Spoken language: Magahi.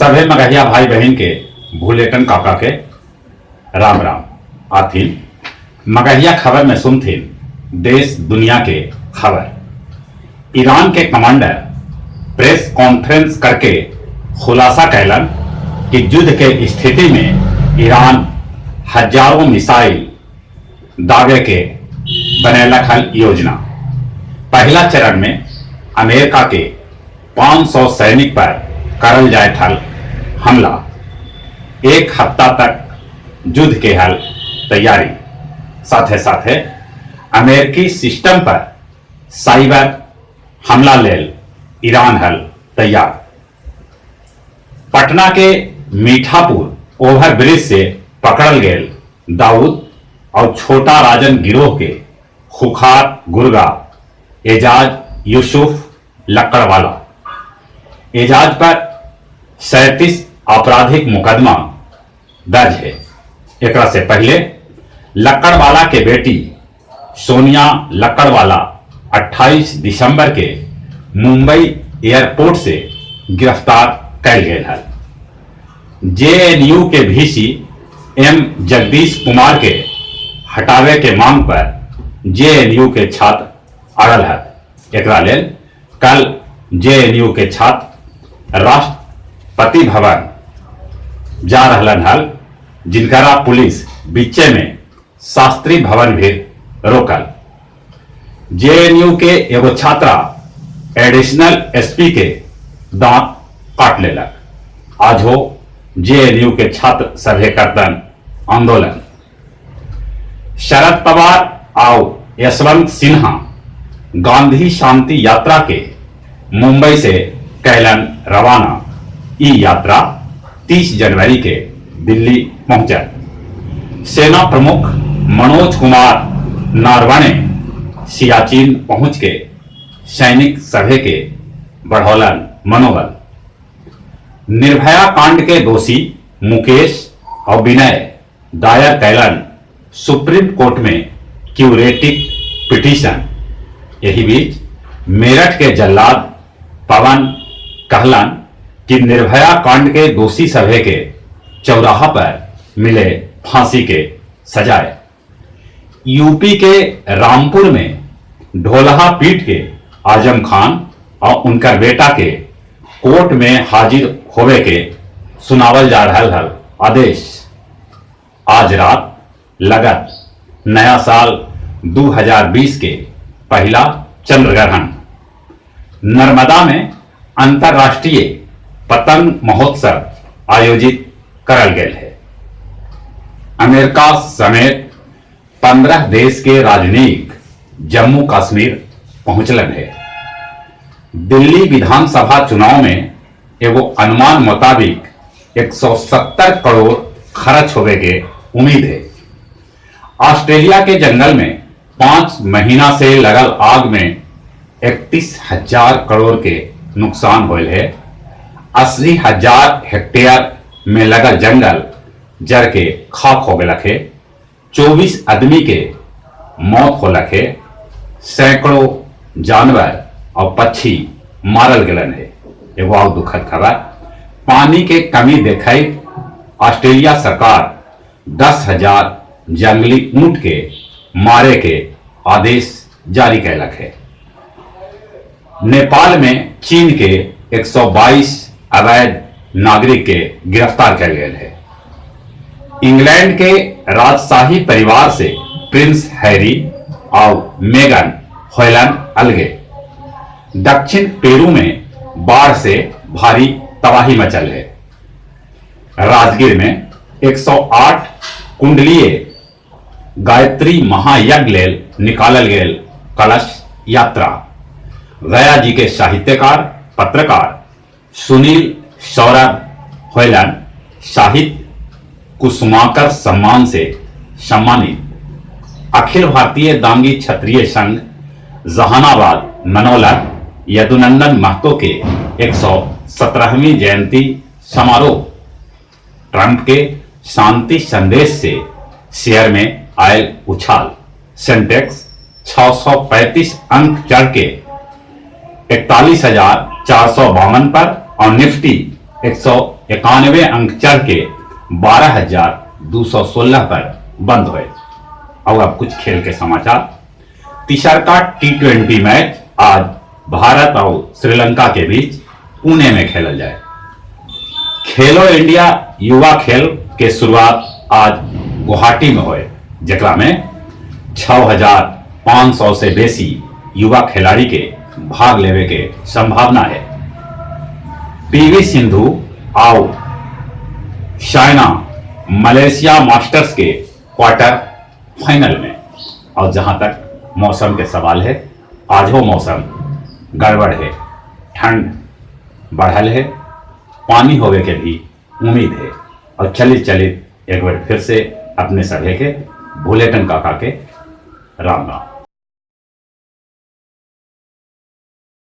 सभे मगहिया भाई बहिन के भूलेटन काका के राम राम। आथिन मगहिया खबर में सुनथिन देश दुनिया के खबर। ईरान के कमांडर प्रेस कॉन्फ्रेंस करके खुलासा कैलन कि युद्ध के स्थिति में ईरान हजारों मिसाइल दागे के बनैलक हल योजना। पहला चरण में अमेरिका के 500 सैनिक पर करल जाए हल हमला। एक हफ्ता तक युद्ध के हल तैयारी। साथे साथे अमेरिकी सिस्टम पर साइबर हमला लेल ईरान हल तैयार। पटना के मीठापुर ओवरब्रिज से पकड़ल गेल दाऊद और छोटा राजन गिरोह के खुखार गुर्गा एजाज यूसुफ लक्कड़वाला। एजाज पर 37 आपराधिक मुकदमा दर्ज है। एकरा से पहले लक्कड़वाला के बेटी सोनिया लक्कड़वाला 28 दिसंबर के मुंबई एयरपोर्ट से गिरफ्तार कैल गेल हल। जेएनयू के वीसी एम जगदीश कुमार के हटावे के मांग पर जेएनयू के छात्र अड़ल हल। एकरा लेल कल जेएनयू के छात्र राष्ट्रपति भवन जा रहलन हल, जिनकरा पुलिस बीचे में शास्त्री भवन भी रोकल। जेएनयू के एगो छात्रा एडिशनल एसपी के दांत काट लेलक। आज हो जेएनयू के छात्र सभे करतन आंदोलन। शरद पवार आउ यशवंत सिन्हा गांधी शांति यात्रा के मुंबई से कैलन रवाना। ई यात्रा 30 जनवरी के दिल्ली पहुंचल। सेना प्रमुख मनोज कुमार नारवणे सियाचिन पहुंच के सैनिक सभे के बढ़ौलन मनोबल। निर्भया कांड के दोषी मुकेश और विनय दायर कैलन सुप्रीम कोर्ट में क्यूरेटिव पिटीशन। यही बीच मेरठ के जल्लाद पवन कहलन कि निर्भया कांड के दोषी सभे के चौराहा पर मिले फांसी के सजाए। यूपी के रामपुर में ढोलहा पीट के आजम खान और उनकर बेटा के कोर्ट में हाजिर होवे के सुनावल जा रहा हल आदेश। आज रात लगत नया साल 2020 के पहला चंद्र ग्रहण। नर्मदा में अंतर्राष्ट्रीय पतंग महोत्सव आयोजित करल गेल है। अमेरिका समेत 15 देश के राजनयिक जम्मू कश्मीर पहुंचलन है। दिल्ली विधानसभा चुनाव में एगो अनुमान मुताबिक 170 करोड़ खर्च होवे के उम्मीद है। ऑस्ट्रेलिया के जंगल में 5 महीना से लगल आग में 31,000 करोड़ के नुकसान होल है। 80,000 हेक्टेयर में लगल जंगल जर के खाक हो गलक है। 24 आदमी के मौत होलक है। सैकड़ों जानवर और पक्षी मारल गलन है। एगो और दुखद खबर, पानी के कमी देखई ऑस्ट्रेलिया सरकार 10,000 जंगली ऊंट के मारे के आदेश जारी कैलक है। नेपाल में चीन के 122 अवैध नागरिक के गिरफ्तार कैल गेल है। इंग्लैंड के राजशाही परिवार से प्रिंस हैरी और मेगन होयलन अलगे। दक्षिण पेरू में बाढ़ से भारी तबाही मचल है। राजगीर में 108 कुंडलीय गायत्री महायज्ञ लेल निकालल गेल कलश यात्रा। गया जी के साहित्यकार पत्रकार सुनील सौरभ होयलन साहित्य कुसुमाकर सम्मान से सम्मानित। अखिल भारतीय दांगी क्षत्रिय संघ जहानाबाद मनौलक यदुनंदन महतो के 117वीं जयंती समारोह। ट्रंप के शांति संदेश से शेयर में आयल उछाल। सेंसेक्स 635 अंक चढ़ के 41,452 पर और निफ्टी 141 91 अंक चढ़ के 12,216 पर बंद हुए। और अब कुछ खेल के समाचार। तीसरका T20 match आज भारत और श्रीलंका के बीच पुणे में खेलल जाए। खेलो इंडिया युवा खेल के शुरुआत आज गुवाहाटी में होए, जेकरा में 6,500 से बेसी युवा खिलाड़ी के भाग लेवे के संभावना है। पीवी सिंधु और चाइना मलेशिया मास्टर्स के क्वार्टर फाइनल में। और जहां तक मौसम के सवाल है, आज हो मौसम गड़बड़ है, ठंड बढ़ल है, पानी होवे के भी उम्मीद है। और चलित चलित एक बार फिर से अपने सभे के भूलेटन काका के राम राम।